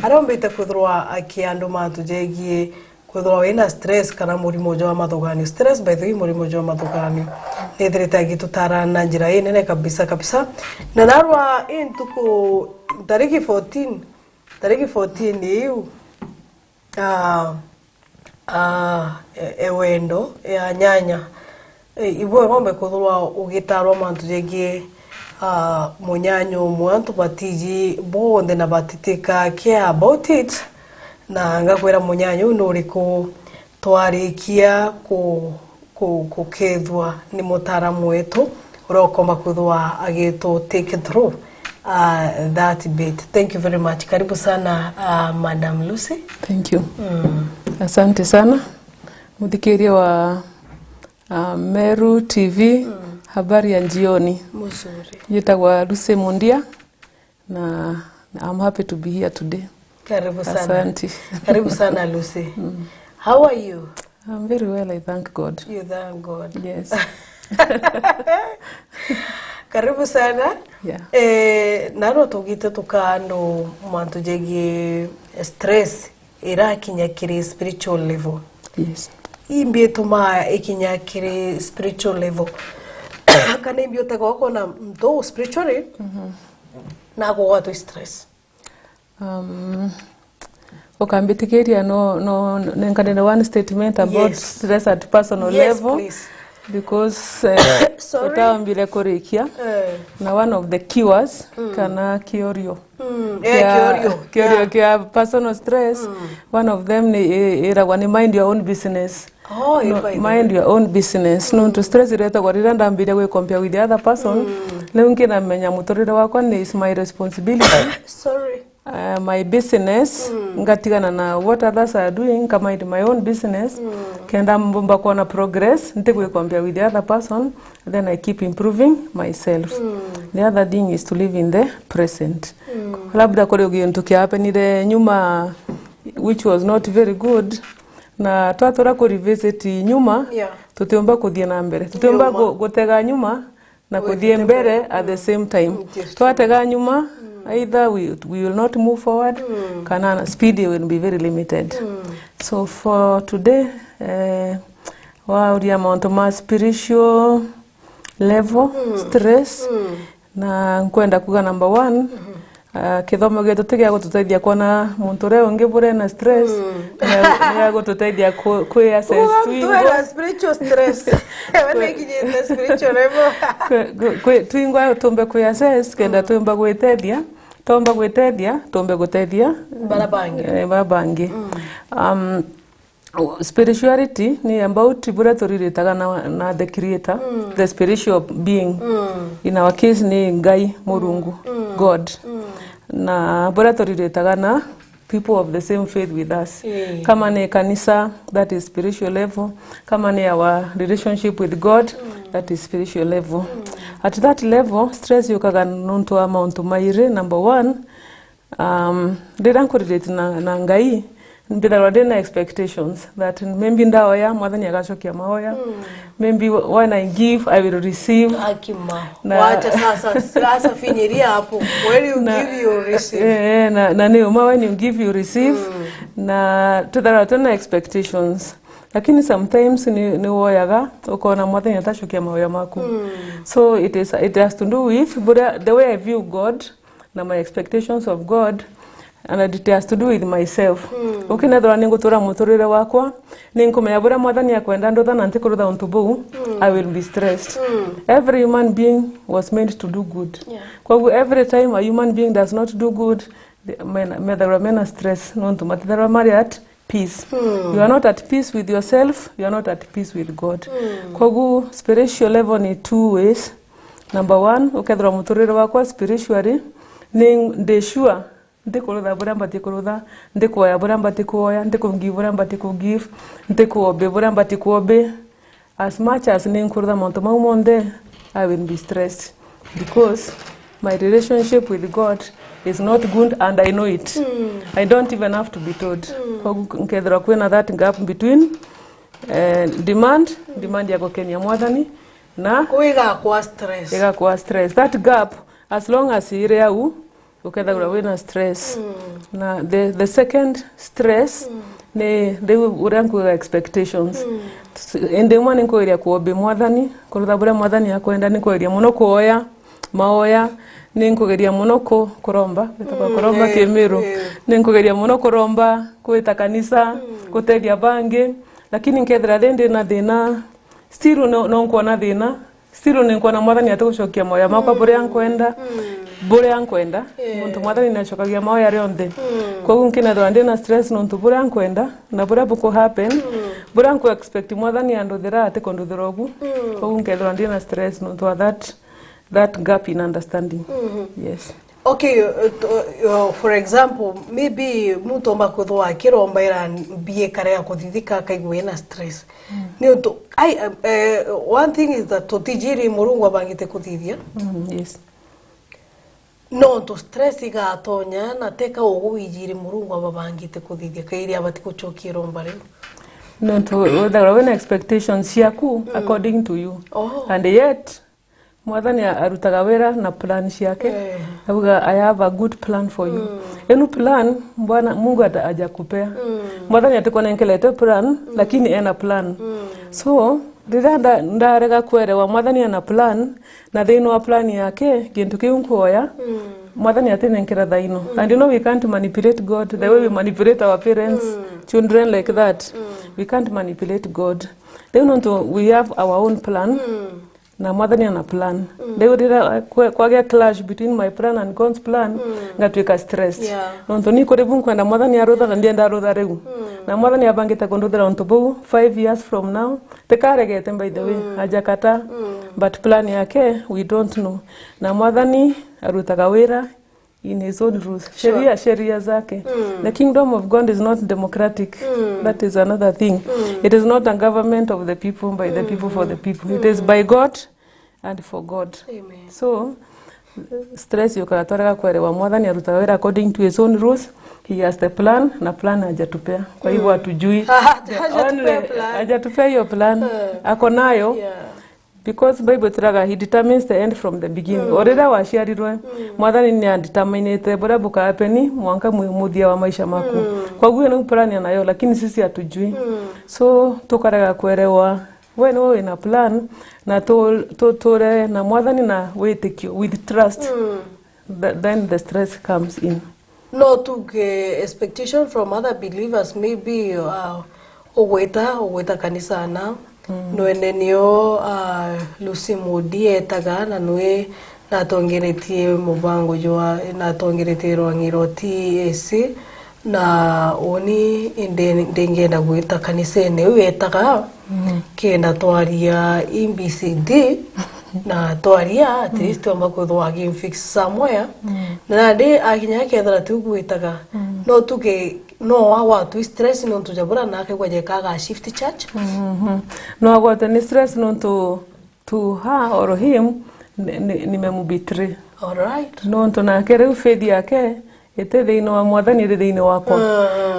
Arombite kwithirwa akiandu mantu jegie kwithirwa wina stress kana murimo jwa mathuganio. Stress by the way murimo jwa mathuganio nithirite agitutara na njira inene kabisa kabisa. Na narwa intuku tariki 14 tariki 14 iu ewendo ya nyanya ibwe ngombe kuthurwa ugitarwa mantu jegie munyanyo mwantu batiji bonde na batitika care about it na ngakwira munyanyo nuriku twarikia ku kukethwa ni mutaramu wetu urokomba kuthwa agito take through that bit. Thank you very much. Karibu sana Madam Lucy. Thank you. Asante sana muthikiria wa Meru TV. Habari ya jioni. Mzuri. Yitagwa Lucy Mundia na I'm happy to be here today. Karibu sana. Asante. Karibu sana Lucy. How are you? I'm very well, I thank God. You thank God. Yes. Karibu sana. Yeah. Naro tugite tukando mantu jegi stress irakinya kiri spiritual level. Yes. Imbi tuma ikinya kiri spiritual level. Kana imbi utego kona mto spiritually. Na go to stress. Okambitikiria no nenkanene one statement about yes. Stress at personal yes, level. Please. Because utambile kurikia na one of the cures kana kiorio. Kiorio kia personal stress. One of them ni iragwa ni mind your own business. Oh, no, mind your own business. No to stress ireta kwa rira ndambire gwe compare with the other person. Leo ngina menya mutorire wakwa ni is my responsibility. Sorry. My business ngatigana na what others are doing kama it my own business. Kenda mbomba kuona progress ntigwe compare with the other person, then I keep improving myself. The other thing is to live in the present. Labda kore gintu kia happenire nyuma which was not very good na twatora ku revisit nyuma. Yeah. Tutiomba kuthie na mbere, tutiomba gutega nyuma na kuthie mbere at the same time. Twatega nyuma either we will not move forward, kana speed will be very limited. So for today, wauria mauntu ma spiritual level stress na nkwenda kuga number 1 kithomo gitu tigia gututeithia kuona muntu uria ungi bure na stress na gututeithia kwi assess twingwa spiritual stress wene kinyete spiritual level twingwa tumbe kwi assess kenda tumba gwitethia tomba gwitethia tumbe gutethia barabangi barabangi. Spirituality ni about bura turiritaga na the creator, the spiritual being. In our case ni Ngai Murungu, God. Na bura turiritaga na people of the same faith with us. Kama ni kanisa, that is spiritual level. Kama ni our relationship with God, that is spiritual level. At that level, stress yukaga nuntu amount maire. Number 1, ndira nkurirate na Ngai mbithagwa ndina expectations that maybe ndaoya mwathani agacokia maoya, maybe when I give I will receive. Akima wacha sasa finyiria hapo, when you give you receive. Na ni uma when you give you receive. Na tutharwa tuna expectations, lakini sometimes ni woyaga ukona mwathani atacokia maoya maku. So it has to do with the way I view God na my expectations of God, and it has to do with myself. Ukinethora ningutura muturire wakwa ninkumenya buria mwathani akwenda ndutha na ntikurutha untu buu, I will be stressed. Every human being was made to do good. Koguo every time a human being does not do good, methagwa mena stress nontu matitherwa mari at peace. You are not at peace with yourself, you are not at peace with God. Koguo spiritual level ni two ways. Number 1, ukethora muturire wakwa spiritually ni ndi sure ndikurutha buria mbati kurutha, ndikuoya buria mbati kuoya, ndikugive buria mbati kugive, ndikuobe buria mbati kuobe. As much as ninkurutha mauntu mau monthe, I will be stressed because my relationship with God is not good and I know it. I don't even have to be told. Nkethira kwina that gap between demand ya gukenia mwathani na kuiga kwa stress. Iga kwa stress. That gap, as long as ire au Ukethagura wina stress. Na the second stress ni riu uria nkuiga expectations. Indi imwe ni nkugeria kuombi mwathani kurutha buria mwathani akwenda, ni nkugeria muno kuoya maoya, ni nkugeria muno kuromba gwitagwa kuromba kimiru, ni nkugeria muno kuromba kwita kanisa, guteithia bangi, lakini nkethira ndi na thina still no nkuona thina still ni nkuona mwathani atigucokia moya makwa buria nkwenda, buria nkwenda. Muntu mwathani nacokagia maoya rionthe. Koguo nkinethira ndi na stress nontu buria nkwenda na buria buku happen, buria nku expect mwathani anduthira atikunduthira ugu. Koguo nkethira ndi na stress nontu wa that gap in understanding. Yes. Okay, for example, maybe muntu omba kwithwo akiromba ira mbie karea kuthithika akaigua ena stress. Ni untu I one thing is that tutijiri Murungu abangite kuthithia. Yes. No to stress igatonya na teka ugu ijiri Murungu ababangite kuthithia kairi abati kuchokia romba riu. No to whether wena expectations ciaku according to you. And yet mwathani arutaga wira na plan ciake. Avuga I have a good plan for you. Enu plan Bwana Mungu ajakupea. Mwathani atikonenkelete plan, lakini ena plan. So rira ndarega kuerewa mwathani ana plan na thiini wa plan yake gintu kiu nkuoya mwathani atenenkera thaino. And you know we can't manipulate God the way we manipulate our parents, children like that. We can't manipulate God. Then we have our own plan. Na mwathani ana plan. Leo rira kwagia clash between my plan and God's plan, ngatuika stressed. Nontu ni kuri bunkwenda mwathani arutha na ndienda arutha riu. Na mwathani abangite kunduthira untu buu 5 years from now. Tikaregete by the way, ajakata. But plan yake we don't know. Na mwathani arutaga wira in his own rules. Sheria sheria zake. The kingdom of God is not democratic. That is another thing. It is not a government of the people, by the people, for the people. It is by God and for God. Amen. So stress yukagatwaraga kwerewa mwathani arutaga wira according to his own rules. He has the plan na plan hajatupea. Kwa hivyo hatujui. Hajatupea hiyo plan. Ako nayo. Because Bible tiraga he determines the end from the beginning. Orera waciarirwe mwathani ni adeterminate buria buka happen mwanka muthia wa maisha maku. Kwa ni plan anayo lakini sisi hatujui. So tukarega kuelewa we no ina plan na to na mwathani na witikio with trust. Then the stress comes in. No to expectation from other believers maybe ugwita kanisa na nwene nio Lucy Mudi etaga na nwe natongeretie mubango jwa natongeretie rwang'iro TAC na oni ndengenda gwita kanisa ene wetaga kenda twaria MBCD na twaria at least amba kwithwo agimfix somewhere na ndi akinya kethera tu gwitaga no tuge no awa tu stress no tujabura nake gwajekaga shift church. No agwate ni stress no to her or him nimemubetray. All right. No to nake riu faith yake ite thiini wa mwathani ri thiini wakwa.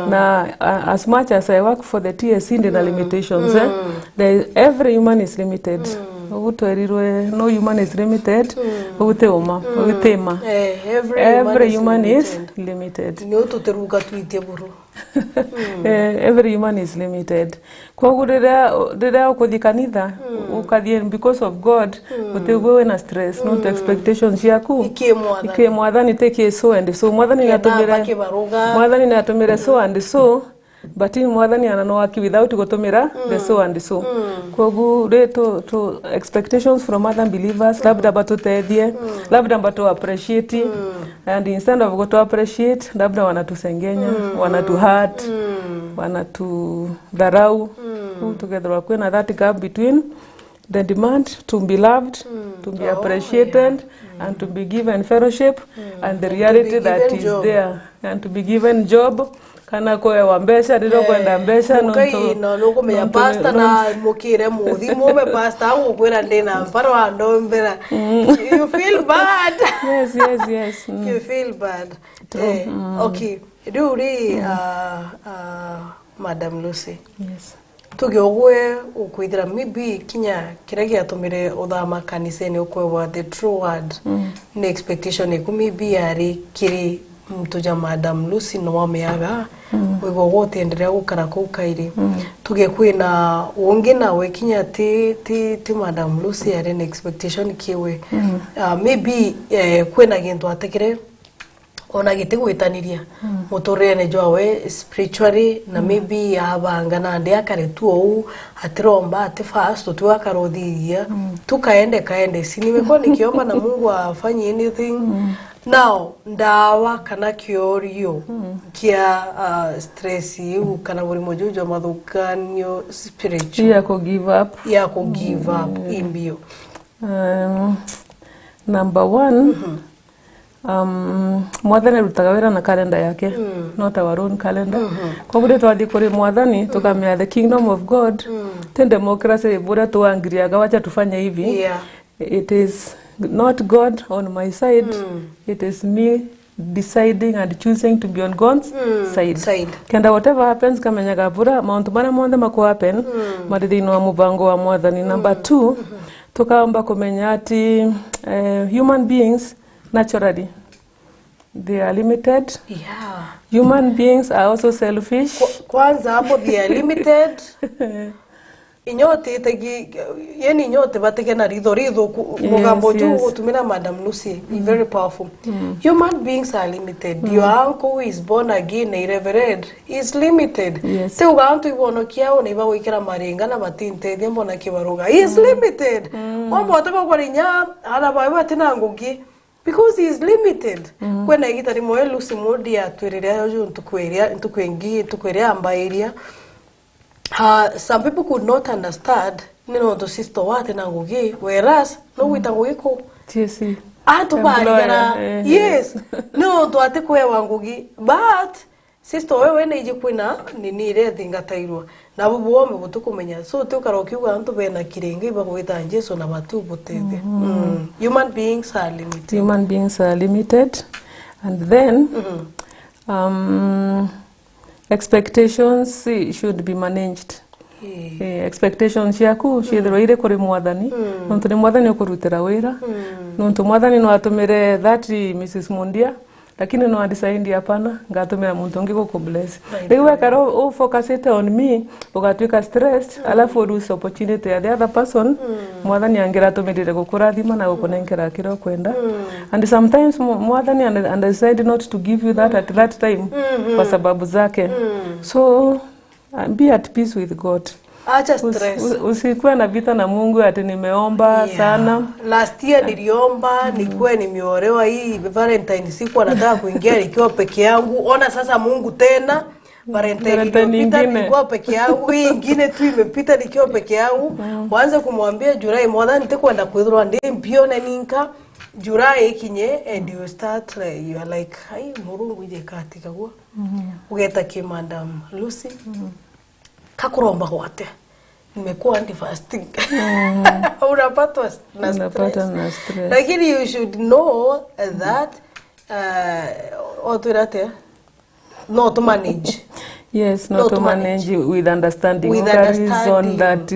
Na as much as I work for the TSC ndina limitations. Every human is limited. Ugutwerirwe no human is limited. Uguteuma ugutema. Every human is limited. Ni ututeruka tuitie buru. Every human is limited. Koguo riria ukuthii kanitha ukathie because of God utigwe na stress not expectations ciaku ikie mwathani take so and so mwathani natumire mwathani natumire so and so but in mwathani anano without gutumira the so and so. Koguo ri to expectations from other believers labda batutethie labda batu appreciate and instead of go to appreciate labda wanatusengenya wanatu hurt wanatudharau. Together kwina that gap between the demand to be loved, to be appreciated, and to be given fellowship, and the reality that is there, and to be given job. Kana koewa mbeca riro kwenda mbeca no nukumenya pastor na mukire muthi mume pastor agukwira ndina mparo ando mbera. You feel bad. Yes, yes, yes. You feel bad. Okay, riu ri Madam Lucy. Yes. Tuge ogwe ukwithira maybe kinya kiria giatumire uthama kanisa-ini ukwewa the true word ni expectation iku maybe yari kiri mtu ja Madam Lucy no wameaga wigwo gutienderea gukara kuu kairi. Tuge kwina ungi nawe kinya ti Madam Lucy yari na expectation kiwe, maybe kwina gintu atekire ona gitigwitaniria muturire jwawe spiritually, na maybe abanga na ndi akare tu ou atiromba ati fast tu akaruthiria tu kaende kaende, si nimekuwa nikiomba na Mungu afanye anything. Now ndawa kana kiorio kia stress iu kana murimo jujo mathukanio spiritual ya ku give up. Ya ku give up imbio. Number one, mwathani arutaga wira na kalenda yake, not our own calendar. Koguo twathi kuri mwathani tukamea the kingdom of God ti democracy buria tuangiriaga wacha tufanye hivi. It is not God on my side, it is me deciding and choosing to be on God's side. Side. Kenda whatever happens kamenyaga bura maundu maria monthe maku happen mari thiini wa mubango wa mwathani. Number two, tukaomba kumenya ati human beings naturally they are limited. Human beings are also selfish. Kwanza hapo they are limited, inyote tegi yani inyote bateke na ritho ritho mugambo juu utumira Madam Lucy mm. very powerful. Human beings are limited. Your uncle who is born again, a reverend, is limited. Te ugantu ibono kiao na ibagwikira maringa na batintethia mbona kibaruga, he is limited. Ombo atabagwarinya ara bawe batina ngugi because he is limited. Kwena igita rimwe Lucy Modi atwiriria uyu ntukwiria ntukwengi ntukwiria ambairia. Some people could not understand nino to sister wate na ngugi, whereas no gwita ngugi ku TSC antu barigara. Employer, eh. Yes, no to ate kwewa ngugi, but sister wewe ne iji kwina nini ire thingatairwa na bubu butukumenya, so tukara ukiuga antu bena kiringi bagwita Jesu na batu butete. Human beings are limited. Human beings are limited, and then expectations should be managed. Expectations ciaku ciethirwo irĩ kũrĩ mwathani, nontu nĩ mwathani ũkũrutĩra wĩra, nontu mwathani no atũmĩre that Mrs. Mundia, lakini no adecide hapana, ngatumira muntu ungi guku bless. Riu wekara ufocusite on me ugatuika stressed, alafu lose opportunity ya the other person mwathani angiratumirire gukurathima na gukunengera kiria ukwenda. And sometimes mwathani and decide not to give you that at that time kwa sababu zake. So be at peace with God. Acha stress. Usikuwe na vita na Mungu ati nimeomba sana. Last year niliomba nikuwe nimeolewa, hii Valentine sikuwa nataka kuingia nikiwa peke yangu. Ona sasa Mungu tena Valentine Valentine iliyopita ingine. nilikuwa peke yangu, hii ingine tu imepita nikiwa peke yangu. Waanze kumwambia July mwathani tikwenda kwithirwa ndi mpione ninka July ikinye, and you start like, you are like, ai Murungu ije katika gwa ugeta ki Madam Lucy kakuromba gwate nimekuwa anti fasting, unapatwa na Unapata stress. Na stress. Lakini you should know that otwira no to manage. Yes, No, no, to to manage with understanding. With Uka reason understanding. That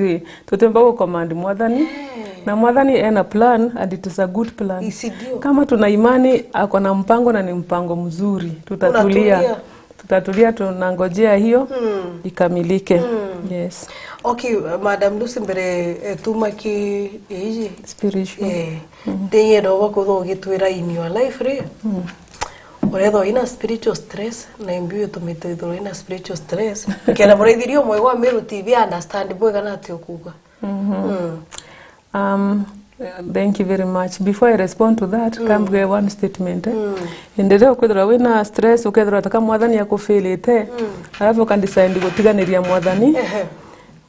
tutemba ku command mwathani na mwathani ena plan and it is a good plan. Isidio. Kama tuna imani ako na mpango na ni mpango mzuri, tutatulia. Unatulia. Tutatulia, tunangojea hiyo ikamilike. Yes. Okay, Madam Lucy, mbere tumaki iji Spiritual. Ndiyenda wakwithwo ugitwira in your life ri urethwo ina spiritual stress na imbiu itumite ithirwo ina spiritual stress kenda muraithirio umwe wa Meru TV understand bwega na ati ukuga. Thank you very much. Before I respond to that, mm. One statement. Eh? Endelea kwithirwa wina stress ukethirwa taka mwathani akufilite, alafu ukadecide gutiganiria mwathani.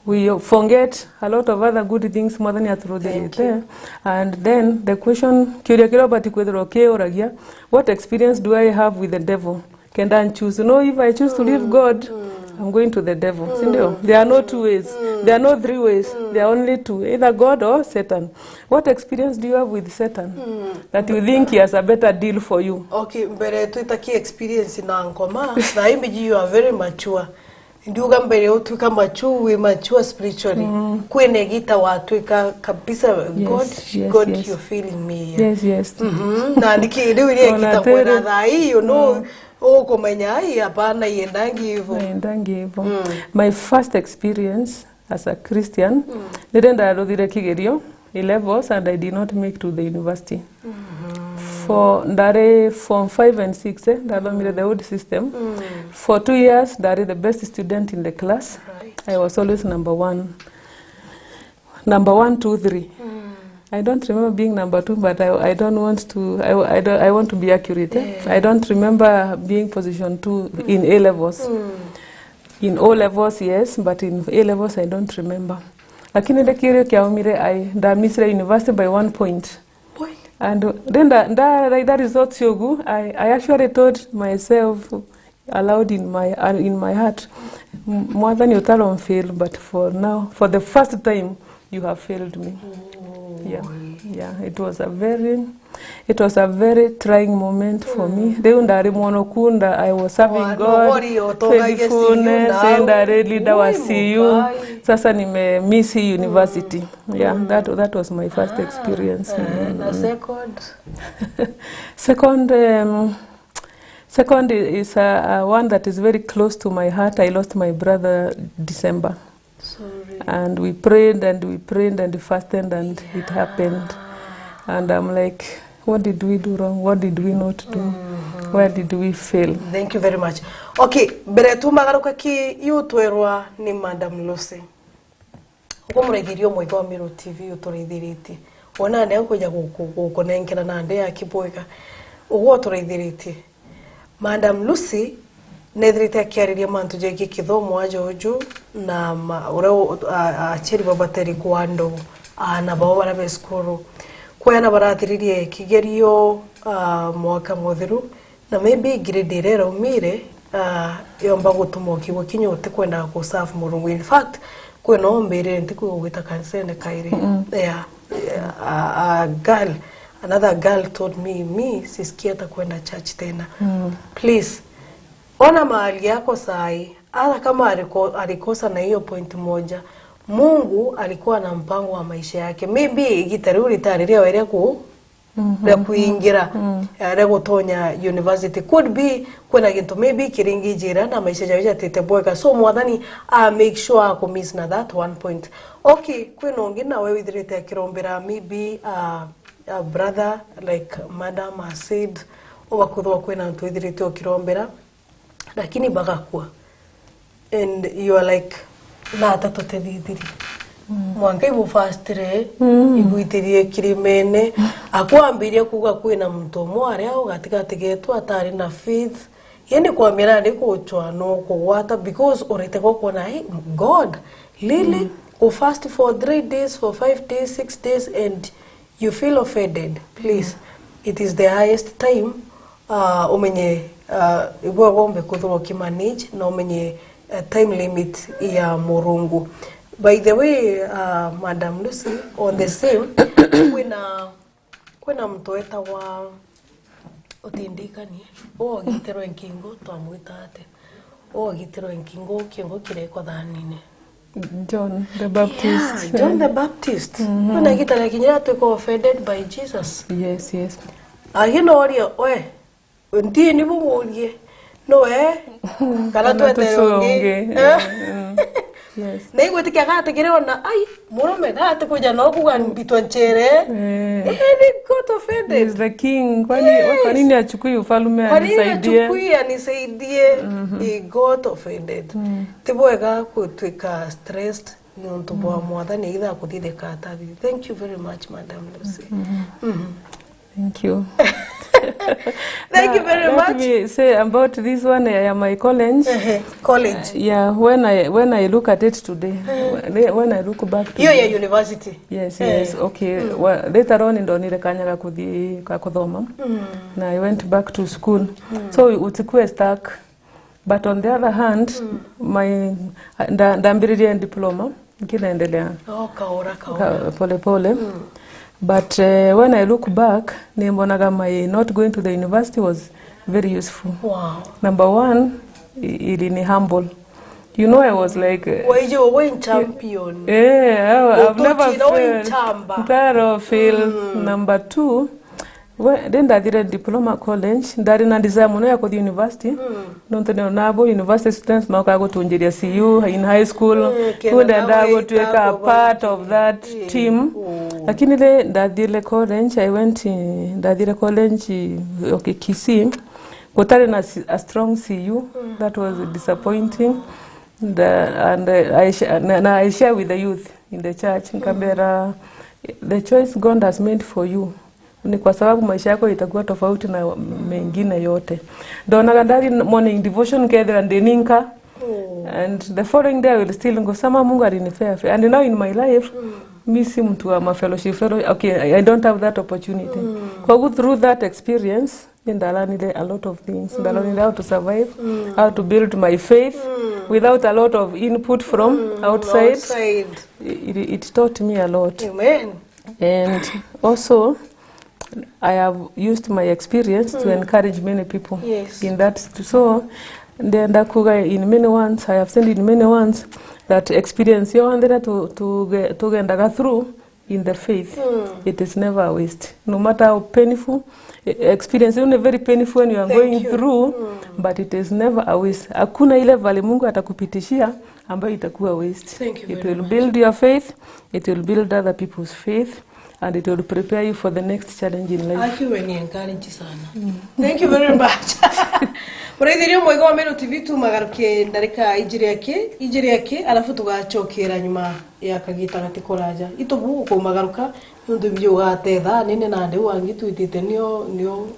We forget a lot of other good things mwathani aturuthirite, and then the question kiuria kiria ubati kwithirwa ukiuragia, what experience do I have with the devil kenda and choose? No, if I choose to leave God, I'm going to the devil. Sindio? There are no two ways, there are no three ways, there are only two, either God or Satan. What experience do you have with Satan that you think he has a better deal for you? Okay, mbere twitakie experience na ngoma na imiji, you are very mature. Ndiuga mbere utuika mature, we mature spiritually. Kwene gita watuika kabisa. God, God, you're feeling me. Yes. Na niki riu iria Ona kita kwena tiri. thaa hii, ukumenya ai hapana iendangi hivyo. Naendangi hivyo. My first experience as a Christian, rĩrĩa ndaruthire kigerio A levels and I did not make to the university. For ndari form 5 and 6, ndathomire the old system. For 2 years ndari the best student in the class. I was always number one. Number one, two, three. I don't remember being number two, but I don't want to, I don't, I want to be accurate. Eh? I don't remember being position two in A levels. In O levels, yes, but in A levels, I don't remember. Lakini ile kigerio kiaumire, I ndamisire university by 1 point. Point. And then that results yogu, I actually told myself aloud in my heart, "Mwathani utalo fail, but for now, for the first time, you have failed me." Yeah, it was a very trying moment for me. Riu ndari mwono I was serving God Nobody otogagia faithfulness, CU now. ndari leader wa Ui, CU. Mukai. Sasa nime miss hii university. Yeah, that was my first experience. Eh, na second? Second is one that is very close to my heart. I lost my brother December. Sorry. And we prayed and we prayed and fasted and it happened. And I'm like, what did we do wrong? What did we not do? Where did we fail? Thank you very much. Okay, mbere tumagaruka ki yutwerwa ni Madam Lucy. Uko mureithirio mwika wa Miru TV utureithiritie wona nde kuja gukunengera na nde akibwega uguo utureithiritie. Madam Lucy nethirite akiariria mantu jegie kithomo wa Jojo na uria acheri babateri kwa andu ana bao baria be cukuru kwena barathiririe kigerio mwaka muthiru na maybe grade iria iraumire yomba gutuma ukigua kinya utikwendaga guserve Murungu. In fact, kwina ombirire ntikwiga gwita kanisene kairi. Yeah, a girl, another girl told me, "Mi sisikia hata kwenda church tena." Please, ona mahali yako sahi, hata kama alikosa na hiyo point moja, Mungu alikuwa na mpango wa maisha yake. Maybe igita riu ritari riawe ria ku ria kuingira, ria gutonya university. Could be kwina gintu maybe kiringi njira na maisha jawe jatite bwega, so Mwathani a make sure ako miss na that one point. Okay, kwina ungi nawe withirite akirombera maybe a brother, like madam has said, ugakuthwa kwina antu withirite ukirombera lakini bagakua and you are like, na ata tutethithirie mwanka ibufastire igwitirie kirimene akwambirie kuga kwina muntu umwe aria au gatigati getu atari na faith, yani kwamira ni kuchwa no kugwata because urite kuona, hey, God really go fast for 3 days, for 5 days, 6 days and you feel offended. Please, it is the highest time umenye igwe gombe kuthurwo kimanage na umenye time limit ya Murungu. By the way, Madam Lucy, on the same, kwina mtu wetagwa utindikani uogiterwo nkingo, twamwita ate uogiterwo nkingo kiongo kirekwa thanine? John the Baptist. Yeah, John the Baptist. Kwina gitara kinyira tuiko offended by Jesus. Yes. Aginoria we ntie ni bumurie no kana Kana twetere tucoe ungi. ũngĩ. Yes. Na igwitikia gatigire ona ai murume gati kuja no kuga mbitwa nchere. Eh. Eh, they got offended. He's the king. Kwani kwa nini achukui ufalume Kwa nini anisaidie? achukui anisaidie? He got offended. Ti bwega gutwika stressed ni untu bwa Mwathani itha kuthithika atathi. Thank you very much, Madam Lucy. Thank you. Thank you very Let much. me say about this one, ya my college. Ehe, college. Yeah, when I look at it today, when I look back Hiyo today, ya university. Yes, Eh. yes, okay. Well, later on ndonire kanya ga kuthii ka kuthoma na I went back to school. So utikue stuck. But on the other hand, my ndambiririe diploma nkinaendelea Oh, kaora kaora. Pole pole. But when I look back, nimbonaga my not going to the university was very useful. Number one, ilini humble. You know, I was like Waije we champion. Yeah, I've never failed. Ntaro fail. Number two, then ndathire diploma college, ndari na desire muno ya kuthi university. Nontu nabo university students maukaga gutunjiria CU in high school. Kunda gutuika part of that team. Lakini le ndathire college, I went ndathire college, okay, Kisii. Gutari na a strong CU. That was disappointing. And I share with the youth in the church nkambera, the choice God has made for you ni kwa sababu maisha yako itakuwa tofauti na mengine yote. Ndonaga ndari morning devotion kethira ndininka. And the following day I will still ngo sama Mungu alinifea. And now in my life mi si mtu wa fellowship fellow, okay, I don't have that opportunity. Kwa go through that experience ndalanile a lot of things. Ndalanile how to survive, how to build my faith without a lot of input from outside. It taught me a lot. Amen. And also I have used my experience to encourage many people. Yes. In that. So ndakuga in many ones, I have seen in many ones that experience yo andira to gendaga through in the faith. It is never a waste. No matter how painful experience, only very painful when you are going through, but it is never a waste. Hakuna ile vali Mungu atakupitishia ambayo itakuwa waste. Thank you. It will build your faith, it will build other people's faith, and it will prepare you for the next challenge in life. Aki encourage sana. Thank you very much. Muraithirio mwega wa Meru TV tumagaruke ndarika ijiri yake alafu tugachokera nyuma ya kagita gatikuraja itubu kumagaruka nundu byo gatetha nene na ndu wangi tuitite nio nio.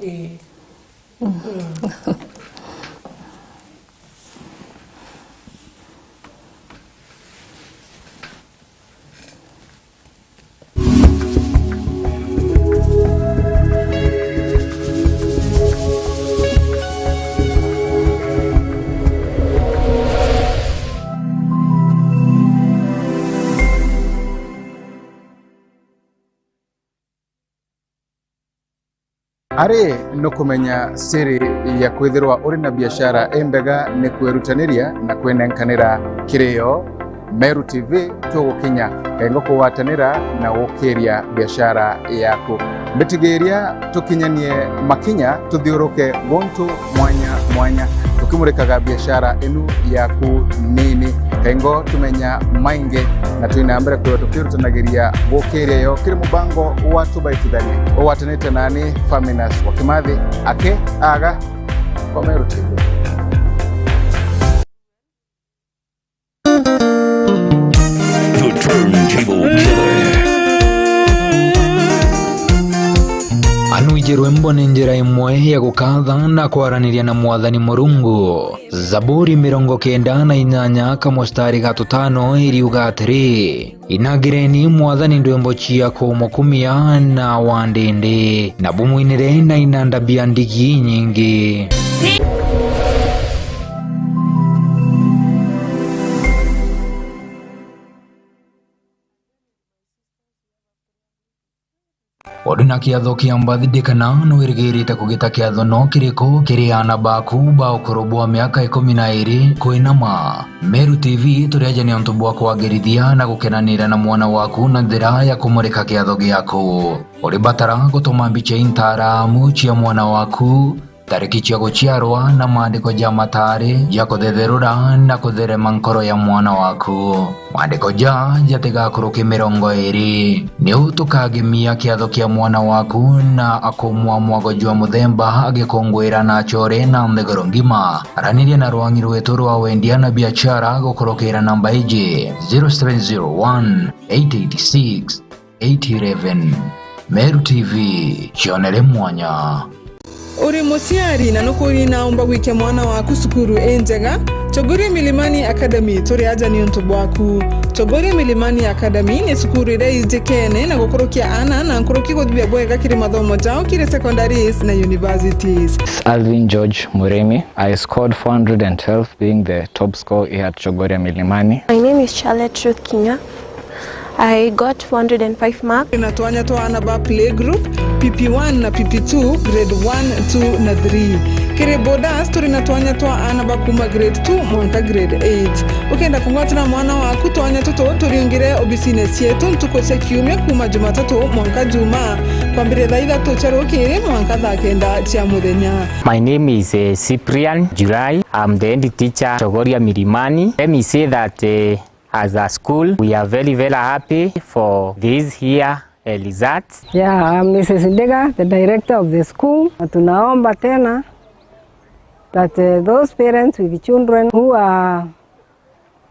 Ari nukumenya siri ya kwithirwa uri na biashara embega ni kwirutaniria na kwenenkanira kirio Meru TV tugukinya kaingo kuwatanira na gukiria biashara yaku mbitigiria tukinyanie makinya tuthiuruke gontu mwanya mwanya tukimurikaga biashara inu yaku nini kaingo tumenya maingi na twina mbere kwa tukirutanagiria gukiria yo kiri mubango wa tubaitithanie uwatanite nani Faminas wa Kimathi ake aga kwa Meru TV. The Turntable Killer. Anuijerwe mbone njira imwe ya gukatha na kwaraniria na mwathani Murungu. Zaburi 98 kamustari ga 5 iriuga atiri, inagireni mwathani ndwimbo cia kumukumia na wandindi na bumwinire na inanda bia ndigi nyingi. Ori na kiatho kia mbathindi kana nwirigirite kugita kiatho no kiriku kiri ana baku ba ukuru bwa miaka 12 kwinama. Meru TV turianjania untu bwa kwagirithia na gukenanira na mwana waku na njira ya kumurika kiatho giaku. Uri batara gutuma mbicha intaramu cia mwana waku, tariki cia guciarwa na maandiko ja matari ja kuthetherura na kutherema nkoro ya mwana waku. Maandiko ja jatigakuruki 20 ni tukagimia kiatho kia mwana waku na akumwa mwago jwa muthemba agikungwira na chore na nthigoro ngima. Araniria na rwangi rwetu rwa wendia na biachara gukurukira namba iji 0701 886 811. Meru TV chionere mwanya. Uri musiari na nukuri naomba gwike mwana waku sukuru enjega Chogoria Milimani Academy turi aja ni untu bwaku. Chogoria Milimani Academy ni sukuru iria ijikene na gukurukia ana na nkuruki guthibia bwega kiri mathomo jao kiri secondaries na universities. Alvin George Muremi. I scored 412 being the top score here at Chogoria Milimani. My name is Charlotte Ruth Kinga. I got 405 marks. Na twanya twana ba playgroup PP1 na PP2 grade 1, 2 na 3. Kiri bodas turi na twanya twa ana ba kuma grade 2 mwanka grade 8. Ukenda kungwatira mwana waku twanya tuto turiungire obisine cietu ntuko cia kiumia kuma Jumatatu mwanka Juma kwambire thaa 3 cia rukiri mwanka thaa 9 cia muthenya. My name is Cyprian July. I'm the head teacher Chogoria Milimani. Let me say that as a school, we are very, very happy for this here results. Yeah, I'm Mrs. Ndega, the director of the school. Tunaomba tena that those parents with children who are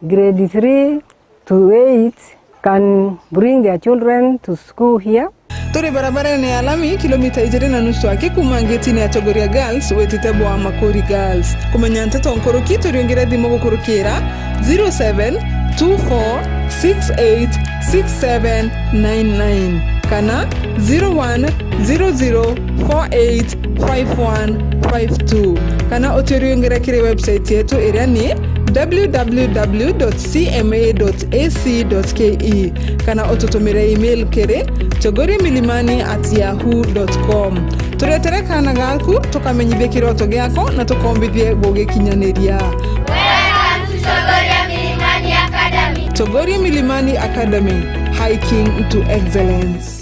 grade 3 to 8 can bring their children to school here. Turi barabara ni alami kilomita 2.5 ake kuma ngetini ya Chogoria Girls wetite bwa Makori Girls. Kumenya nteto nkoroki turiongera thimo gukurukira 0724686799 kana 0100485152 kana uturiongera kiri website yetu iria ni www.cma.ac.ke kana ututumire email kiri chogoriamilimani@yahoo.com. Turetere kana gaku tukamenyithie kiroto giako na tukombithie gugikinyaniria. Welcome to Chogoria Milimani Academy. Chogoria Milimani Academy, hiking to excellence.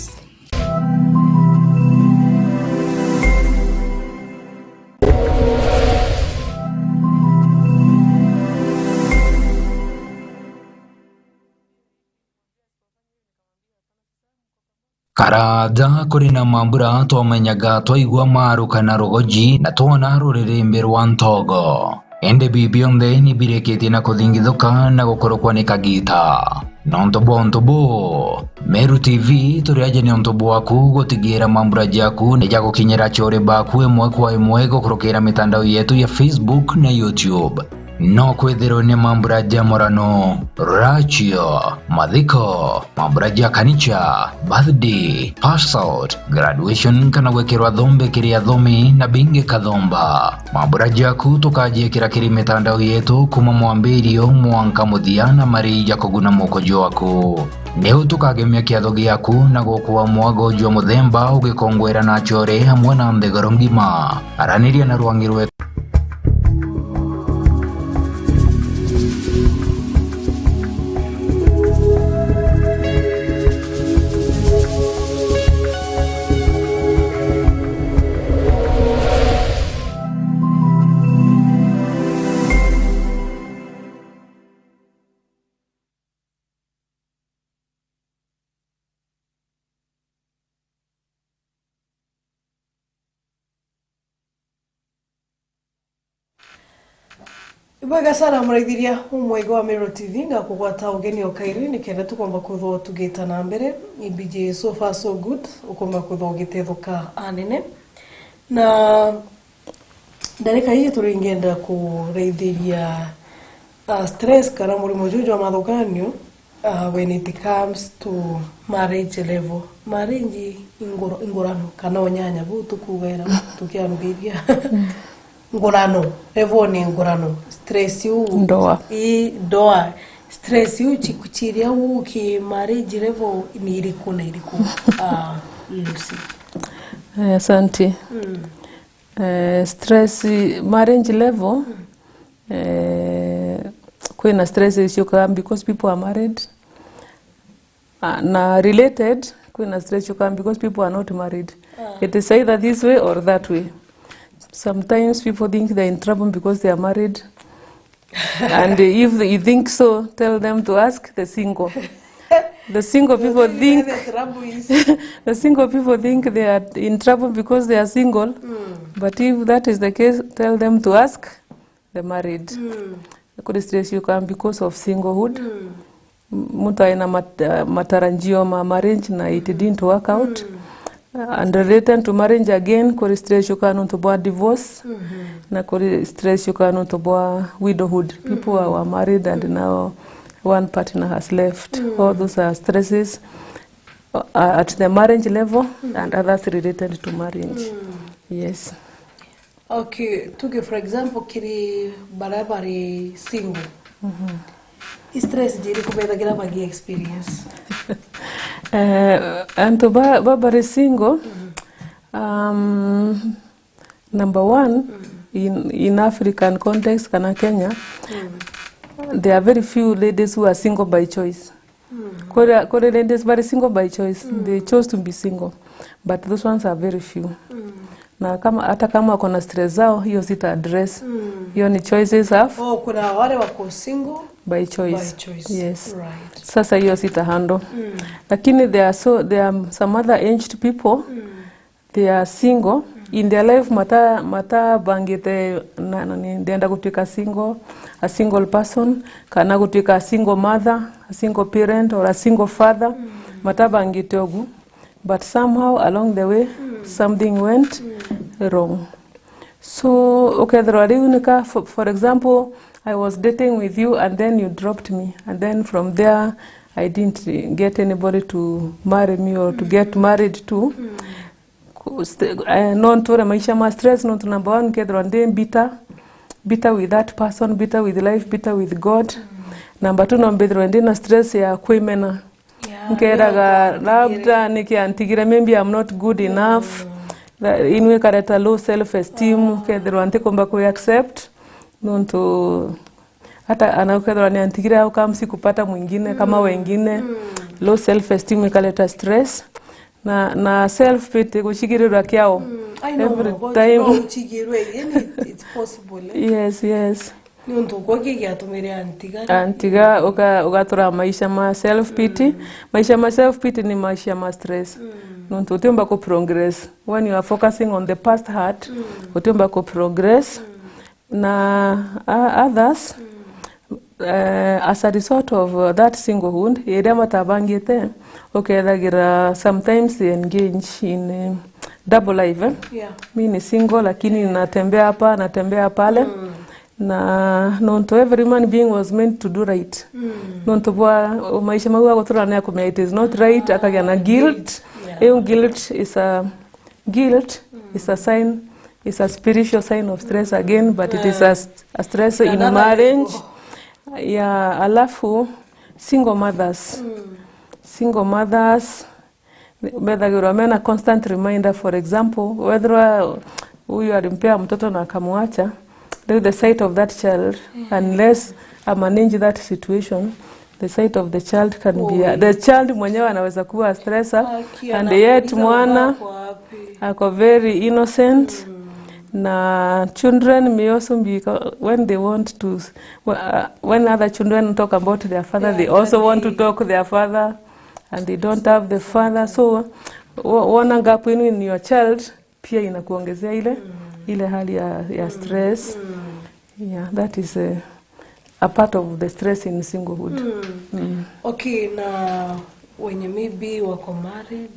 Karanja kuri na mambura twamenyaga twaigua maru kana rugoji na twona rũrĩrĩmbĩ rwa ntogo ende bibionthe nibirikitie na kuthingithuka na gukorokwa ni kagita nontu ntubu Meru TV turiaje ni ntubu waku gutigira mambura jaku ni jagukinyira chore baku imwe kwa imwe gukurukira mitandao yetu ya Facebook na YouTube. No kwithirwo ni mambura ja morano, rachio, mathiko, mambura ja kanicha, birthday, pass out, graduation kana gwikirwa thombe kiria thomi na bingi kathomba. Mambura jaku tukajiikira kiri mitandao yetu kuma mwambirio mwanka muthia na mari ja kuguna mukojo waku. Niu tukagemia kiatho giaku na gukua mwago jwa muthemba ugikongwera na chore hamwe na nthigoro ngima. Araniria na rwangi rwe Ibwega sana muraithiria umwaigo wa Meru TV nga kugwata ugeni okairi nikenda tukomba kuthwo tugita na mbere ibije so far so good ukomba kuthwo ugitethuka anene na ndarika hii turingenda kureithiria stress kana murimo juju wa mathukanio when it comes to marriage level marriage ingurano kana onyanya bu tukugera tukiambiria ngurano level ni ngurano stress yu ndoa i ndoa stress yu chikuchiria uki marriage level ni iriku na iriku. Lucy. Asante. Stress marriage level kwina stress issue because people are married na related kwina stress issue because people are not married. It is either this way or that way. Sometimes people think they're in trouble because they are married. And if you think so, tell them to ask the single. The single people think the single people think they are in trouble because they are single. But if that is the case, tell them to ask the married. Could stress you come because of singlehood. Mtu aina matarajio ma marriage na it didn't work out. And related to marriage again, kuri stress you can to divorce, na kuri stress you can to widowhood. People who are married and now one partner has left. All those are stresses at the marriage level and others related to marriage. Yes. Okay, tuge for example kiri barabari single. Stress jiri kubetha gira bagi experience. Antu babari single, number one, in African context kana Kenya, there are very few ladies who are single by choice. Kore ladies very single by choice. They chose to be single, but those ones are very few. Na kama hata kama wako na stress zao, hiyo sita address. Hiyo ni choices of. Oh, kuna wale wako single by choice. By choice. Yes. Right. Sasa hiyo sita handle. Lakini there are some other aged people. They are single in their life, mata bangite ndienda gutwika single, a single person, kana gutwika a single mother, a single parent or a single father. Mata bangite ogu, but somehow along the way something went wrong. So okay, for example, I was dating with you and then you dropped me, and then from there I didn't get anybody to marry me or to get married to. Non to maisha ma stress, non to number one kethro ndi bitter with that person, bitter with life, bitter with God. Number two, nombethro ndi na stress ya kwimena. Nkeraga labda nikiantigira maybe I'm not good enough. Inwe kareta low self esteem, kethro antikomba ku accept non to hata anakethro ni antigira au kama sikupata mwingine kama wengine. Low self esteem ikaleta stress. Na self pity guchigirirwa kiao every time. It's possible. Yes, yes. Ni untu koki giatumire antiga. Antiga ugatura maisha ma self pity. Maisha ma self pity ni maisha ma stress. Nuntu utiumba ku progress when you are focusing on the past hurt. Utiumba ku progress. Na others as a result of that singlehood, ira matabangite, okay, sometimes they engage in double life. Yeah. Mi ni single lakini natembea hapa, natembea pale. Na nonto every man being was meant to do right. Nonto bwa maisha magu gutura na kumea it is not right, akagia na guilt. Yeah. Guilt is a guilt is a sign, is a spiritual sign of stress again, but it is a stress in marriage. Yeah, alafu single mothers. Single mothers methagirwa mena constant reminder. For example, whether huyu alimpea mtoto na akamwacha, the sight of that child, unless I manage that situation, the sight of the child can be the child mwenyewe anaweza kuwa stressor, and yet mwana ako very innocent. Na children may also be, when they want to, when other children talk about their father, they also want to talk to their father, and they don't have the father. So one gap in your child pia inakuongezea ile ile hali ya stress. Yeah, that is a part of the stress in singlehood. Okay, na wenye maybe wako married,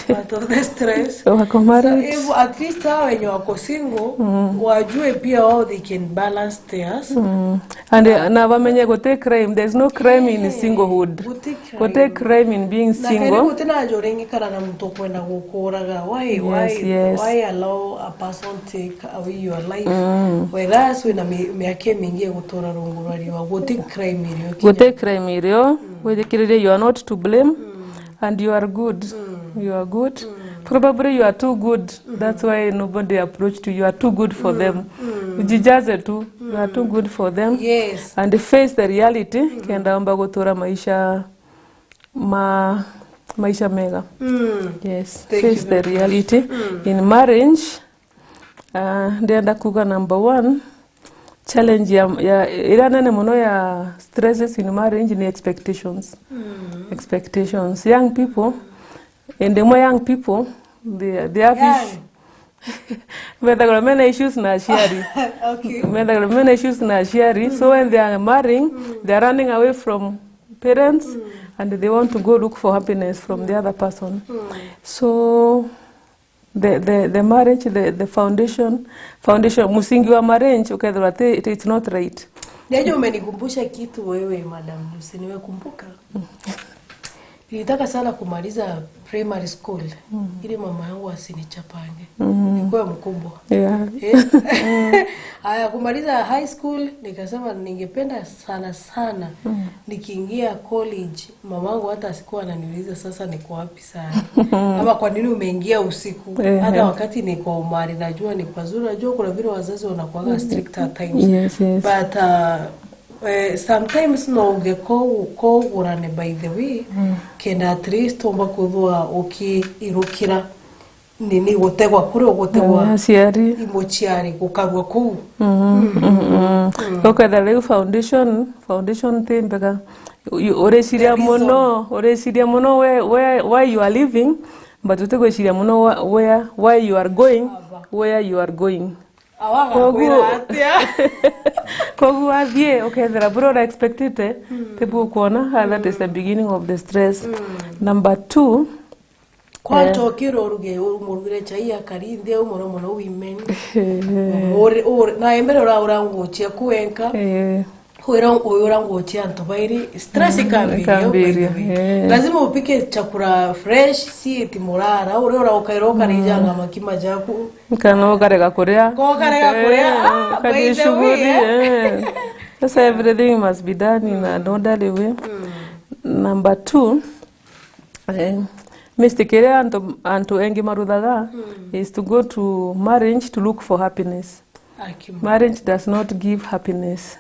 part of the stress. Wako married. So if at least hao wenye wako single, wajue pia how they can balance theirs. And na wamenye gote crime, there's no crime in singlehood. Gote crime in being single. Na karibu tena ajorengi kana na mtu kwenda gukoraga. Why allow a person take away your life? Whereas wina miaka mingi gutora rungu rwariwa gote crime irio. Gote crime irio. You are not to blame. And you are good. You are good. Probably you are too good. That's why nobody approached you. You are too good for them. Ujijaze tu. You are too good for them. Yes. And face the reality. Kenda omba gutura maisha maisha mega. Yes. Thank face the reality. In marriage, ndienda kuga number one challenge ya ira nene muno ya stresses in marriage ni expectations. Expectations. Young people, and the more young people, they have issues. There are many issues na sharing. Okay. There are many issues na sharing. So when they are marrying, they are running away from parents, and they want to go look for happiness from the other person. So the marriage, the foundation musingi wa marriage, okay, it's not right. Ndio umenikumbusha kitu wewe Madam Lucy, nimekumbuka. Nilitaka sana kumaliza primary school ili mama yangu asinichapange. Nikuwe mkubwa. Haya, kumaliza high school nikasema ningependa sana sana nikiingia college mamangu hata asikuwa ananiuliza sasa niko wapi sana ama kwa nini umeingia usiku. Hata wakati niko umari najua ni pazuri, najua kuna vile wazazi wanakuanga strict at times. Yes, yes. But sometimes no ugekogurane by the way kenda at least omba kuthwa ukiirukira nini gutegwa kuri ugutegwa aciari imuciari gukarua kuu. Uketha riu foundation ti mbega ureciria muno why you are living, but utigwiciria muno where why you are going, where you are going. Koguo athie ukethera bura ura expectite tibu kuona. That is the beginning of the stress. Number 2, kwanto kiro uruge umurugire chai akarinde umuno muno women na embere ura nguchia kuenka huira ura nguchia antu bairi stress ikambiria. Lazima upike chakula fresh, si eti murara uri ura ukairoka rijanga makima jaku kana ukarega kuria by the way. Sasa everything must be done in an orderly way. Number 2, mistake ĩrĩa antu engi maruthaga is to go to marriage to look for happiness. Marriage does not give happiness.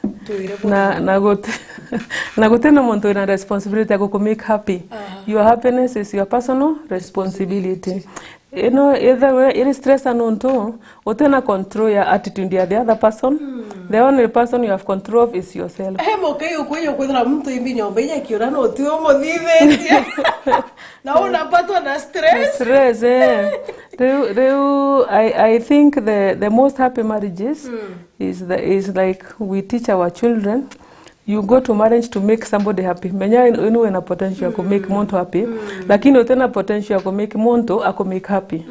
Na gutena muntu ina responsibility ya kukumake happy. Your happiness is your personal responsibility. You know, either way, it is stress and unto utena control your attitude ya the other person. The only person you have control of is yourself. Moke ukwenye kwethera muntu imbi nyomba inya kiura no tiwo muthithetie na unapatwa na stress. Stress, eh. I think the most happy marriages is like we teach our children. You go to marriage to make somebody happy. Menya inu ina potential ya ku make muntu happy. Lakini utena potential ya ku make muntu aku make happy.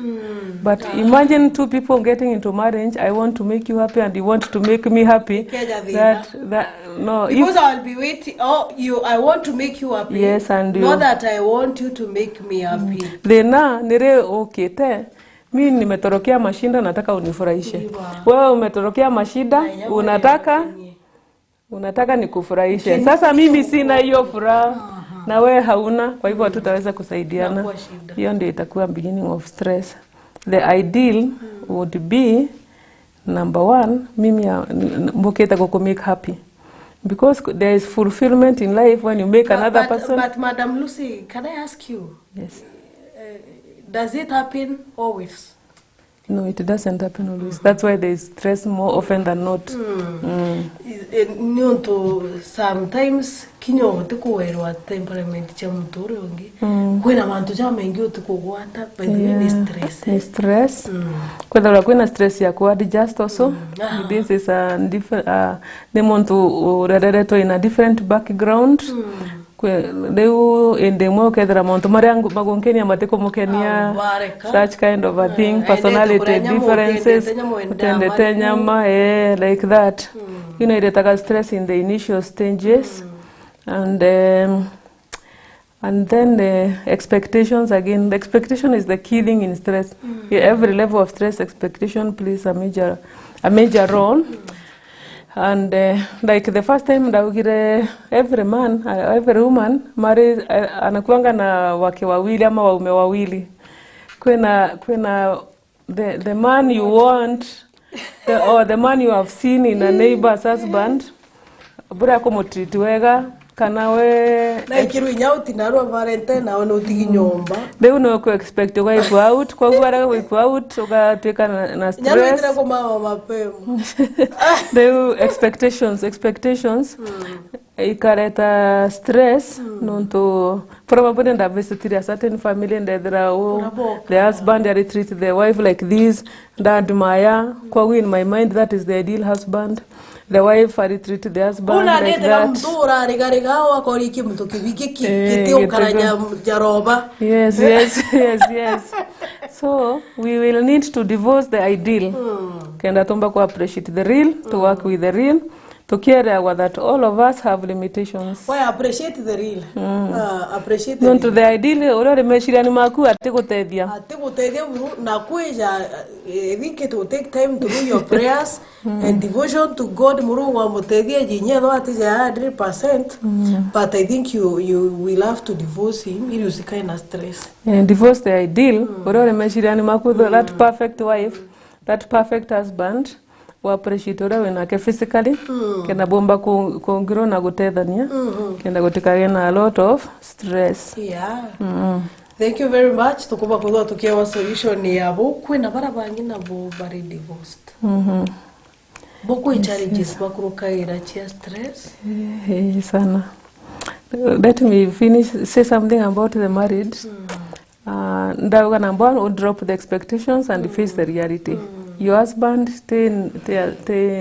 But imagine two people getting into marriage. I want to make you happy and you want to make me happy. That no, because I'll be waiting. Oh, you, I want to make you happy. Yes, and you. Not that I want you to make me happy. Thina nire okay te. Mimi nimetorokea mashinda nataka unifurahishe. Wewe umetorokea mashida unataka nikufurahishe. Sasa mimi sina hiyo furaha na wewe hauna, kwa hivyo hatutaweza kusaidiana. Hiyo ndio itakuwa beginning of stress. The ideal would be number 1, mimi mboketa kuku make happy. Because there is fulfillment in life when you make another person. But Madam Lucy, can I ask you? Yes. Does it happen always? No, it doesn't happen always. That's why there is stress more often than not. Sometimes kinyo utikuwerwa temperament cha muntu uri ungi kwina bantu ja mengi utikugwata by the way ni stress. Ni stress. Kwethera kwina stress ya ku adjust also. This is a different ni muntu urereretwo in a different background. Riu indi imwe ukethera mauntu maria magunkenia matikumukenia, such kind of a thing, personality differences, utendete nyama, like that. You know, iretaga stress in the initial stages. And then the expectations again. The expectation is the key thing in stress. Every level of stress, expectation plays a major role. And like the first time ndaugire every man, every woman marries anakuanga na wake wawili ama waume wawili. Kwena the man you want or the man you have seen in a neighbor's husband bura kumutreat wega kana we na ikiru inya utinarwa Valentine na ono utigi nyomba riu no ku expect go out kwa gwara go out ugatwika na stress nyarwitira ko mama mapema riu expectations ikareta stress nonto probably nda visited a certain family and there the husband they treat the wife like this nda admire kwa in my mind that is the ideal husband. The wife had treated the husband una like that. Yes, yes, yes, yes. So we will need to divorce the ideal. Kenda tomba ku appreciate the real, to work with the real, Tukiereagwa that all of us have limitations. Why appreciate the real. Appreciate the Nontu real. The ideal uria uri meciria-ini maku atiguteithia. Atiguteithia buru na kwija. I think it will take time to do your prayers and devotion to God. Murungu amuteithie jinyetho atija 100%, but I think you will have to divorce him ili usikae na stress. And divorce the ideal uria uri meciria-ini maku, that perfect wife, that perfect husband, wa appreciate uria winake physically, kenda bomba kungirwo na gutethania, kenda gutikagĩa na a lot of stress. Thank you very much. Tukuba kuthwa tukiawa solution yabo kwina bara bangi nabo bari divorced. Boko challenges bakurukaira chia stress. Eh, sana. Let me finish, say something about the married. Ndauga number one, drop the expectations and face the reality. Your husband te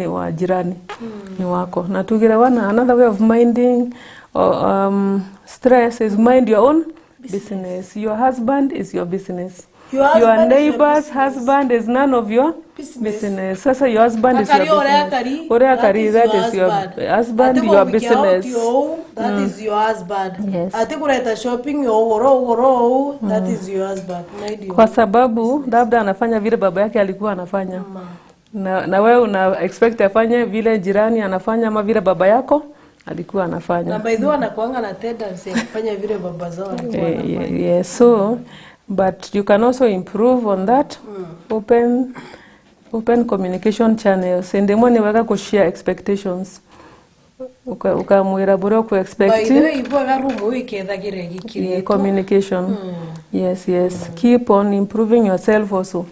wa jirani, ni wako. Na tugire wana another way of minding stress is mind your own business. Your husband is your business. Your husband Your is your neighbor's business. Husband is none of your Business. Business. Sasa your husband is your Akari ore business. akari, Ore akari, that that is is your husband. husband, Ate your gũgũikia out business. your, that is your husband. Yes. Ate kureta shopping yo ugoro, that is your husband. Mind your Kwa sababu labda anafanya vile baba yake alikuwa anafanya, na wewe una expect afanye vile jirani anafanya ama vile baba yako alikuwa anafanya. Na by the way anakuanga na tendency ya kufanya vile baba zao walikuwa wanafanya. Yeah, so but you can also improve on that. Open communication channels, ndemo ni wega kushare expectations, ukamwira buria By ku-expect. the way, ibwaga rumu ikethagire Yeah, communication. Yes. Keep on improving yourself also.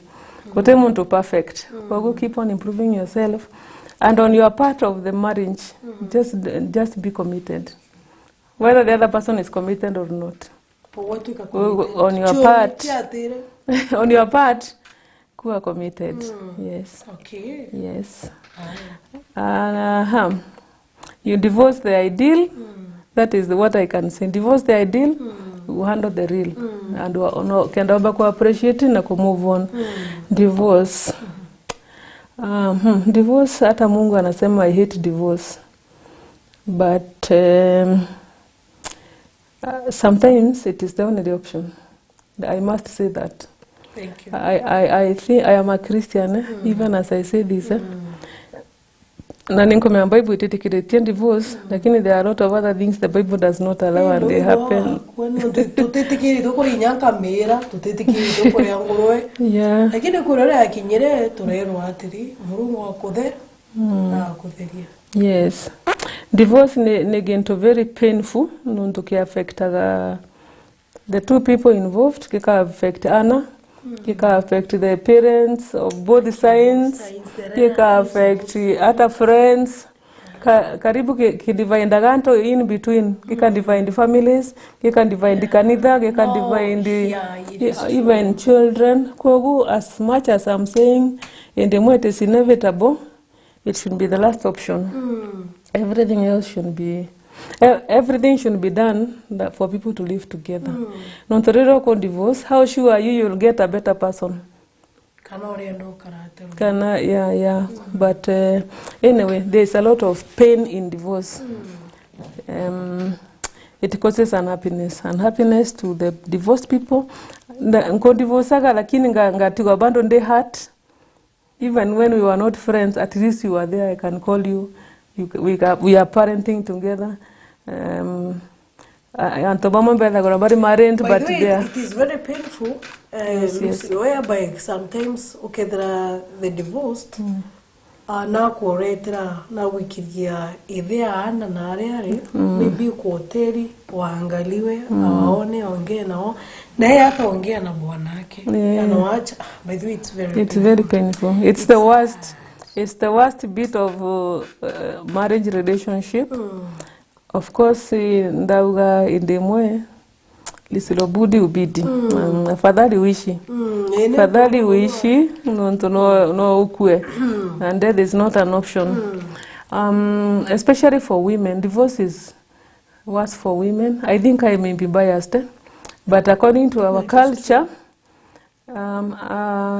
Kote muntu perfect. Kogo keep on improving yourself. And on your part of the marriage, just be committed. Whether the other person is committed or not. On your part. On your part, kuwa committed. Yes. Okay. Yes. You divorce the ideal. That is what I can say. Divorce the ideal, you handle the real. And no, kenda oba ku appreciate na ku move on. Divorce. Divorce, hata Mungu anasema, "I hate divorce." But sometimes it is the only option. I must say that. Thank you. I think I am a Christian, eh? Even as I say this. Eh? Na ninkomea Bible ititikiritie divorce, lakini there are a lot of other things the Bible does not allow and they happen. Tutitikiri tukurinya nkamira, tutitikiri tukuria nguruwe. Lakini kuri uria yakinyire turerwo atiri Murungu akuthe akutheria. Yes. Divorce ni gintu very painful nuntu kiaffectaga the two people involved, kika affect ana, kika affect the parents of both sides, kika affect hata friends. Karibu kidivide ganto in between, kika divide families, kika divide kanitha, kika No, divide yeah, it is even children. Kogu as much as I'm saying in the way it is inevitable, it should be the last option. Everything else should be everything should be done that for people to live together. Mm. Ko divorce, how sure are you you'll get a better person? Kana uria ndukaraterwo. Kana, yeah. But anyway, there's a lot of pain in divorce. It causes unhappiness, unhappiness to the divorced people. Nko divorceaga lakini ngatigwa bado ndi hurt. Even when we were not friends, at least you were there. I can call you. We are parenting together. Anto bamwe mbethagora bari married, By but the way, they are it is very painful, Yes. whereby sometimes ukethira the divorced na kuoretera na gwikiria ithe ana na aria ari maybe kwa hoteli waangaliwe, awaone, aongee nao, na yeye hataongea na bwanake. Anawacha. By the way, it's very It's very painful. It's the worst. It's the worst bit of marriage relationship. Of course, ndauga indimwe lisilobudi ubidi. Afadhali uishi. Afadhali uishi nontu no ukue. And death is not an option. Especially for women, divorce is worse for women. I think I may be biased, eh? But according to our culture,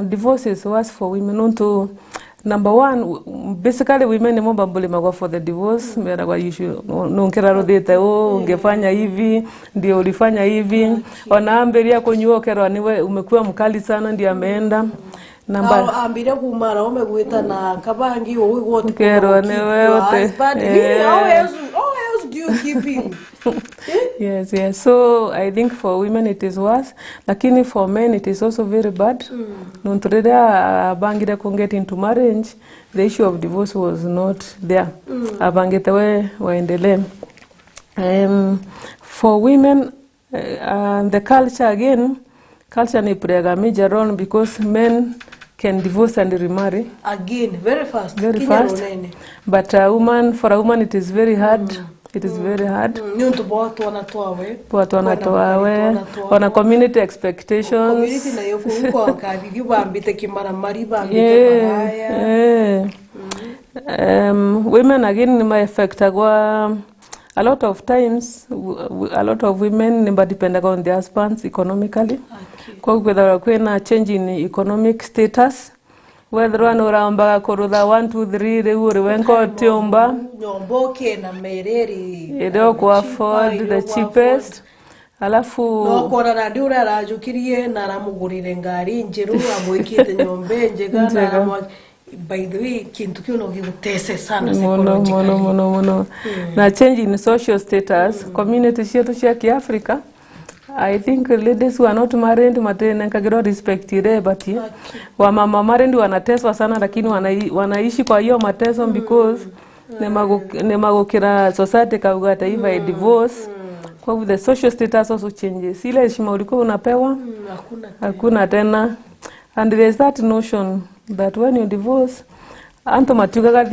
divorce is worse for women. Nontu Number one, basically women nimo bambulimagwa for the divorce. Meragwa issue nunkira ruthite u ungefanya hivi ndio ulifanya hivi, onaambiria kunyua kerwa niwe umekuwa mkali sana ndio ameenda. Namba ambiria kumara umegwita na kabangi uigwo kerwa niwe ote. How else do you keep him? Yes, yes. So I think for women it is worse, lakini for men it is also very bad. Nontu riria abangire ku get into marriage, the issue of divorce was not there. Abangite we waendelee. For women, the culture again, culture ni play a major role because men can divorce and remarry again very fast, very fast. But a woman, for a woman it is very hard. It is very hard. On a community expectations. Community na yoku yeah. Women again may affect a lot of times. A lot of women depend on their husbands economically. Kwa kwina change in economic status. Whether one uramba kurutha 1 2 3 riu uri wenko tiumba nyomboke na mereri iro ku afford the cheapest, alafu no kora na ndiura arajukirie na aramugurire ngari njeru amwikite nyombe njega na by the way kintu kio no gigutese sana psychologically mono na change in social status. Community cietu cia Kiafrika, I think ladies who are not married matenengagirwa respect ile, but wamama married wanateswa sana, lakini wanaishi kwa hiyo mateso because nemagukira society kauga ata if I divorce, kwa the social status also changes. Ile heshima ulikuwa unapewa hakuna tena. And there is that notion that when you divorce, anto matugaga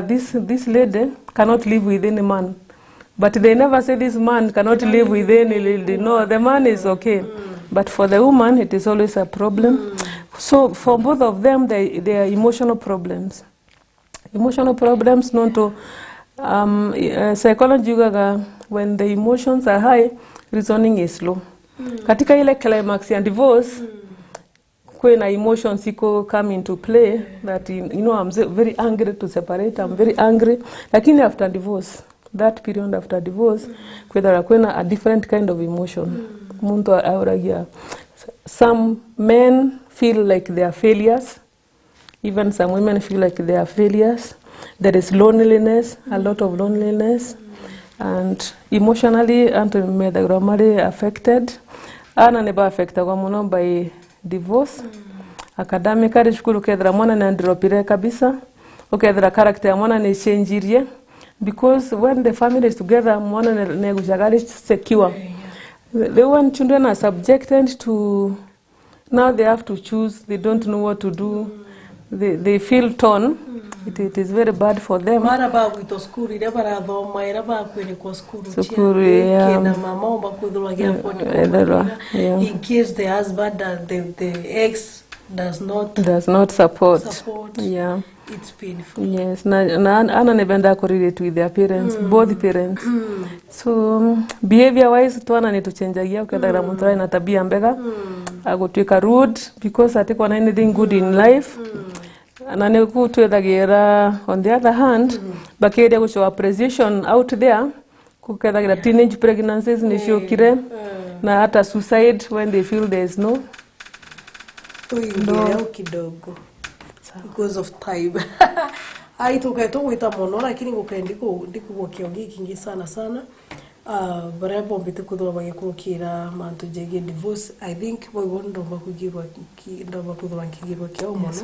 this this lady cannot live with any man. But they never say this man cannot live with any lady. No, the man is okay. But for the woman, it is always a problem. So for both of them, they are emotional problems. Emotional problems, known to psychology, when the emotions are high, reasoning is low. Katika ile climax ya divorce, kwena emotions iko come into play, that, you know, I'm very angry to separate, I'm very angry. Lakini after divorce, that period after divorce, kwethera kwena a different kind of emotion. Muntu auragia. Some men feel like they are failures. Even some women feel like they are failures. There is loneliness, a lot of loneliness. And emotionally, and affected. Ana neba affected by divorce. Academically, shukuru kethera mwana na ndropire kabisa. Ukethera character ya mwana ni changirie. Because when the family is together, mwana negujagali secure. The when children are subjected to, now they have to choose, they don't know what to do, they feel torn. It is very bad for them. Mara ba gwito skuru ira barathoma ira ba kwirikwo skuru na mama omba kwithirwa gia afford in case the husband and the ex does not support. Yeah. It's painful. Yes, na ana nebenda correlate with their parents, both parents. So behavior wise twana ni tuchenjagia ukethagara muntu ari na tabia mbega, agutwika rude because atikwa na anything good in life. Na ni kutwethagira on the other hand, bakiria gushow appreciation out there, kukethagira teenage pregnancies ni ciukire na hata suicide when they feel there is no tuingire kidogo because of time. Ai tukaito gwita mono lakini gukendi ku ndikugokio gikingi sana sana. Baria bombite kuthwa bagikukira mantu jege divorce. I think we ndomba kugirwa ndomba kuthwa nkigirwa kio mono.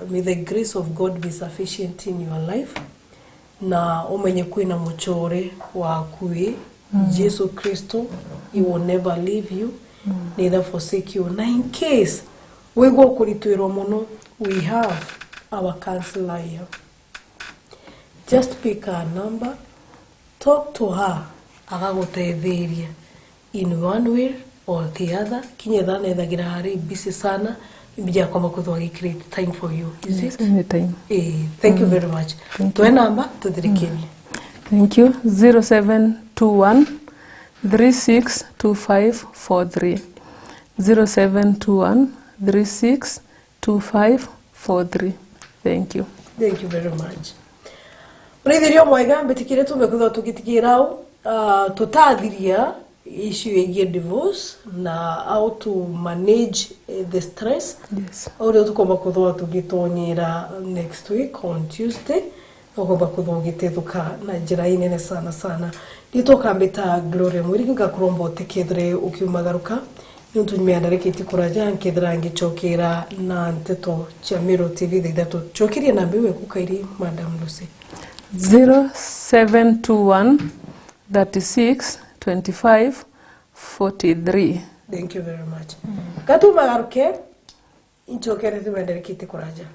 May the grace of God be sufficient in your life. Na umenye kwina muchore wa kui Jesu Kristo, he will never leave you, neither forsake you. Na in case we go kuritwirwo mono, we have our counselor here. Just pick her number, talk to her, agaguteithiria in one way or the other. Kinyetha nethagira hari busy sana, ibija kwamba kuthwa create time for you. Is it? Anytime. Thank you very much. Tuwe namba tuthirikenie. Thank you. 0721 362543. 0721 36 2543. Thank you. Thank you very much. Murithirio mwega mbitikire tumekuthwa tugitikirau tutathiria issue igie divorce na how to manage the stress. Yes. Uria tukomba kuthwa tugitonyera next week on Tuesday, ukomba kuthwa ugitithuka na njira inene sana sana. Nitokambita Gloria Mwirigi ngakuromba utikithire ukiumagaruka nuntu nyimeandarikiti kuraja nkithira ngichokera na nteto cia Meru TV thaa ithatu. Chokirie namba iwe kukairi Madam Lucy. 0721 36 25 43. Thank you very much. Gatumagaruke inchokere tumenderekite kuraja.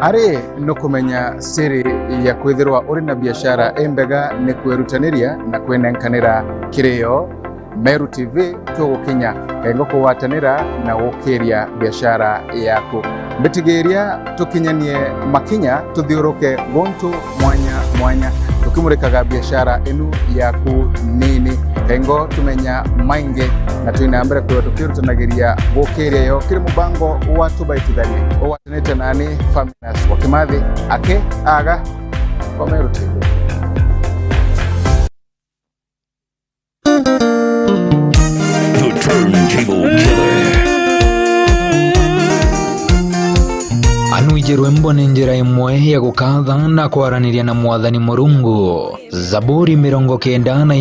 Ari nukumenya siri ya kwithirwa uri na biashara embega ni kwirutaniria na kwinenkanira kirio Meru TV tugukinya kaingo kuwatanira na gukiria biashara yaku mbitigiria tukinyanie makinya tuthiuruke gontu mwanya mwanya tukimurikaga biashara inu yaku nini kaingo tumenya maingi na twina mbere kwa tukirutanagiria gukiria yo kiri mubango wa tubaitithanie uwatanite nani Faminas wa Kimathi ake aga kwa Meru TV. The Turntable Killer. Anuijerwe mbone njira imwe ya gukatha na kwaraniria na mwathani Murungu. Zaburi 94.